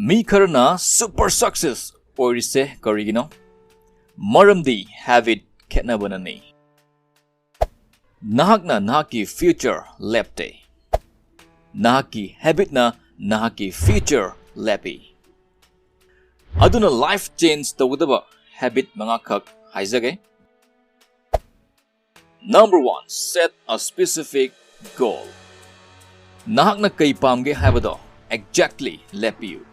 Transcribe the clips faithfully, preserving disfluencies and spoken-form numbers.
ꯃꯤ ꯈꯔꯅ super success ꯑꯣꯏꯔꯤꯁꯦ ꯀꯔꯤꯒꯤꯅꯣ? ꯃꯔꯝꯗꯤ habit ꯈꯦꯠꯅꯕꯅꯅꯤ꯫ ꯅꯍꯥꯛꯅ ꯅꯍꯥꯛꯀꯤ future ꯂꯦꯞꯇꯦ꯫ ꯅꯍꯥꯛꯀꯤ habitꯅ ꯅꯍꯥꯛꯀꯤ future ꯂꯦꯞꯄꯤ꯫ ꯑꯗꯨꯅ life change ꯇꯧꯒꯗꯕ habit ꯃꯉꯥꯈꯛ ꯍꯥꯏꯖꯒꯦ꯫ Number one, set a specific goal. ꯅꯍꯥꯛꯅ ꯀꯩ ꯄꯥꯝꯒꯦ ꯍꯥꯏꯕꯗꯣ exactly ꯂꯦꯞꯄꯤꯌꯨ꯫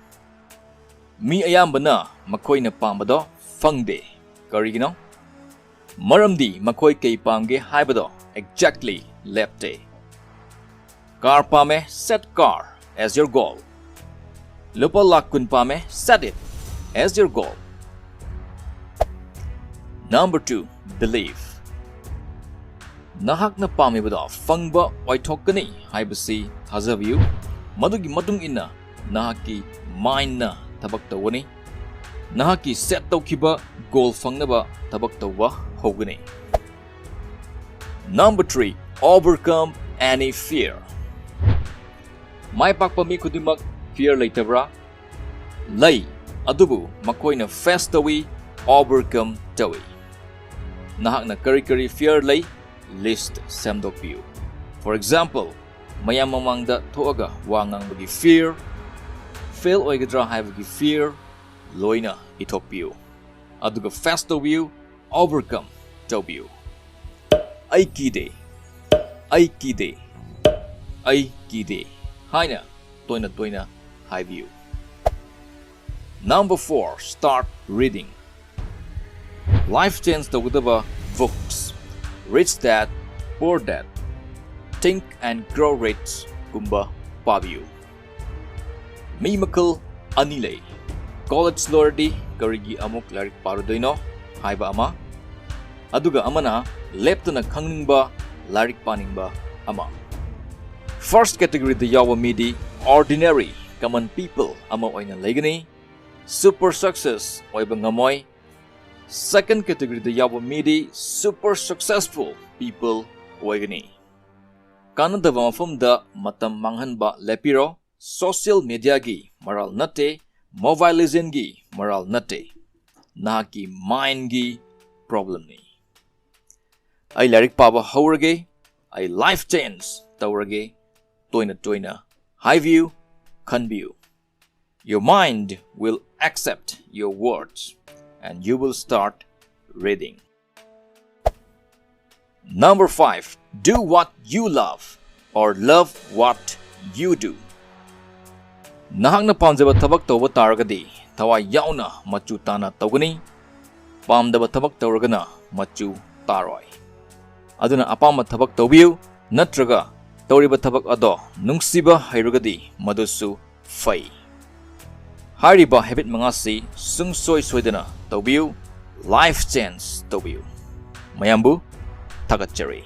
ꯃꯤ ꯑꯌꯥꯝꯕꯅ ꯃꯈꯣꯏꯅ ꯄꯥꯝꯕꯗꯣ ꯐꯪꯗꯦ꯫ ꯀꯔꯤꯒꯤꯅꯣ? ꯃꯔꯝꯗꯤ ꯃꯈꯣꯏ ꯀꯩ ꯄꯥꯝꯒꯦ ꯍꯥꯏꯕꯗꯣ exactly ꯂꯦꯞꯇꯦ꯫ Car ꯄꯥꯝꯃꯦ, set car as your goal. ꯂꯨꯄꯥ ꯂꯥꯛ ꯀꯨꯟ ꯄꯥꯝꯃꯦ, set it as your goal. Number two, believe. ꯅꯍꯥꯛꯅ ꯄꯥꯝꯃꯤꯕꯗꯣ ꯐꯪꯕ ꯑꯣꯏꯊꯣꯛꯀꯅꯤ ꯍꯥꯏꯕꯁꯤ ꯊꯥꯖꯕꯤꯌꯨ꯫ ꯃꯗꯨꯒꯤ ꯃꯇꯨꯡ ꯏꯟꯅ ꯅꯍꯥꯛꯀꯤ mindꯅ ꯊꯕꯛ ꯇꯧꯒꯅꯤ꯫ ꯅꯍꯥꯛꯀꯤ set ꯇꯧꯈꯤꯕ goal ꯐꯪꯅꯕ ꯊꯕꯛ ꯇꯧꯕ ꯍꯧꯒꯅꯤ꯫ Number three, overcome any fear. ꯃꯥꯏ ꯄꯥꯛꯄ ꯃꯤ ꯈꯨꯗꯤꯡꯃꯛ fear ꯂꯩꯇꯕ꯭ꯔꯥ? ꯂꯩ, ꯑꯗꯨꯕꯨ ꯃꯈꯣꯏꯅ face ꯇꯧꯏ, overcome ꯇꯧꯏ꯫ ꯅꯍꯥꯛꯅ ꯀꯔꯤ ꯀꯔꯤ fear ꯂꯩ? List ꯁꯦꯝꯗꯣꯛꯄꯤꯌꯨ꯫ For example, ꯃꯌꯥꯝ ꯃꯃꯥꯡꯗ ꯊꯣꯛꯑꯒ ꯋꯥ ꯉꯥꯡꯕꯒꯤ fear, fail ꯑꯣꯏꯒꯗ꯭ꯔꯥ ꯍꯥꯏꯕꯒꯤ fear, ꯂꯣꯏꯅ ꯏꯊꯣꯛꯄꯤꯌꯨ꯫ ꯑꯗꯨꯒ face ꯇꯧꯕꯤꯌꯨ, overcome ꯇꯧꯕꯤꯌꯨ꯫ "ꯑꯩ ꯀꯤꯗꯦ, ꯑꯩ ꯀꯤꯗꯦ, ꯑꯩ ꯀꯤꯗꯦ" ꯍꯥꯏꯅ ꯇꯣꯏꯅ ꯇꯣꯏꯅ ꯍꯥꯏꯕꯤꯌꯨ꯫ Number four, start reading. Life change ꯇꯧꯒꯗꯕ books, Rich Dad, Poor Dad, Think and Grow Rich ꯀꯨꯝꯕ ꯄꯥꯕꯤꯌꯨ꯫ ꯃꯤ ꯃꯈꯜ ꯑꯅꯤ ꯂꯩ꯫ College ꯂꯣꯏꯔꯗꯤ ꯀꯔꯤꯒꯤ ꯑꯃꯨꯛ ꯂꯥꯏꯔꯤꯛ ꯄꯥꯔꯨꯗꯣꯏꯅꯣ ꯍꯥꯏꯕ ꯑꯃ, ꯑꯗꯨꯒ ꯑꯃꯅ ꯂꯦꯞꯇꯅ ꯈꯪꯅꯤꯡꯕ, ꯂꯥꯏꯔꯤꯛ ꯄꯥꯅꯤꯡꯕ ꯑꯃ꯫ First categoryꯗ ꯌꯥꯎꯕ ꯃꯤꯗꯤ ordinary, common people ꯑꯃ ꯑꯣꯏꯅ ꯂꯩꯒꯅꯤ꯫ Super success ꯑꯣꯏꯕ ꯉꯝꯃꯣꯏ꯫ Second categoryꯗ ꯌꯥꯎꯕ ꯃꯤꯗꯤ super successful people ꯑꯣꯏꯒꯅꯤ꯫ ꯀꯥꯟꯅꯗꯕ ꯃꯐꯝꯗ ꯃꯇꯝ ꯃꯥꯡꯍꯟꯕ ꯂꯦꯞꯄꯤꯔꯣ꯫ Social mediaꯒꯤ ꯃꯔꯥꯜ ꯅꯠꯇꯦ, Mobile Legendꯒꯤ ꯃꯔꯥꯜ ꯅꯠꯇꯦ, ꯅꯍꯥꯛꯀꯤ mindꯒꯤ problemꯅꯤ꯫ ꯑꯩ ꯂꯥꯏꯔꯤꯛ ꯄꯥꯕ ꯍꯧꯔꯒꯦ, ꯑꯩ life change ꯇꯧꯔꯒꯦ, ꯇꯣꯏꯅ ꯇꯣꯏꯅ ꯍꯥꯏꯕꯤꯌꯨ, ꯈꯟꯕꯤꯌꯨ꯫ Your mind will accept your words and you will start reading. Number five, do what you love or love what you do. ꯅꯍꯥꯛꯅ ꯄꯥꯝꯖꯕ ꯊꯕꯛ ꯇꯧꯕ ꯇꯥꯔꯒꯗꯤ ꯊꯋꯥꯏ ꯌꯥꯎꯅ ꯃꯆꯨ ꯇꯥꯅ ꯇꯧꯒꯅꯤ꯫ ꯄꯥꯝꯗꯕ ꯊꯕꯛ ꯇꯧꯔꯒꯅ ꯃꯆꯨ ꯇꯥꯔꯣꯏ꯫ ꯑꯗꯨꯅ ꯑꯄꯥꯝꯕ ꯊꯕꯛ ꯇꯧꯕꯤꯌꯨ, ꯅꯠꯇ꯭ꯔꯒ ꯇꯧꯔꯤꯕ ꯊꯕꯛ ꯑꯗꯣ ꯅꯨꯡꯁꯤꯕ ꯍꯩꯔꯒꯗꯤ ꯃꯗꯨꯁꯨ ꯐꯩ꯫ ꯍꯥꯏꯔꯤꯕ habit ꯃꯉꯥꯁꯤ ꯁꯨꯡꯁꯣꯏ ꯁꯣꯏꯗꯅ ꯇꯧꯕꯤꯌꯨ꯫ Life change ꯇꯧꯕꯤꯌꯨ꯫ ꯃꯌꯥꯝꯕꯨ ꯊꯥꯒꯠꯆꯔꯤ꯫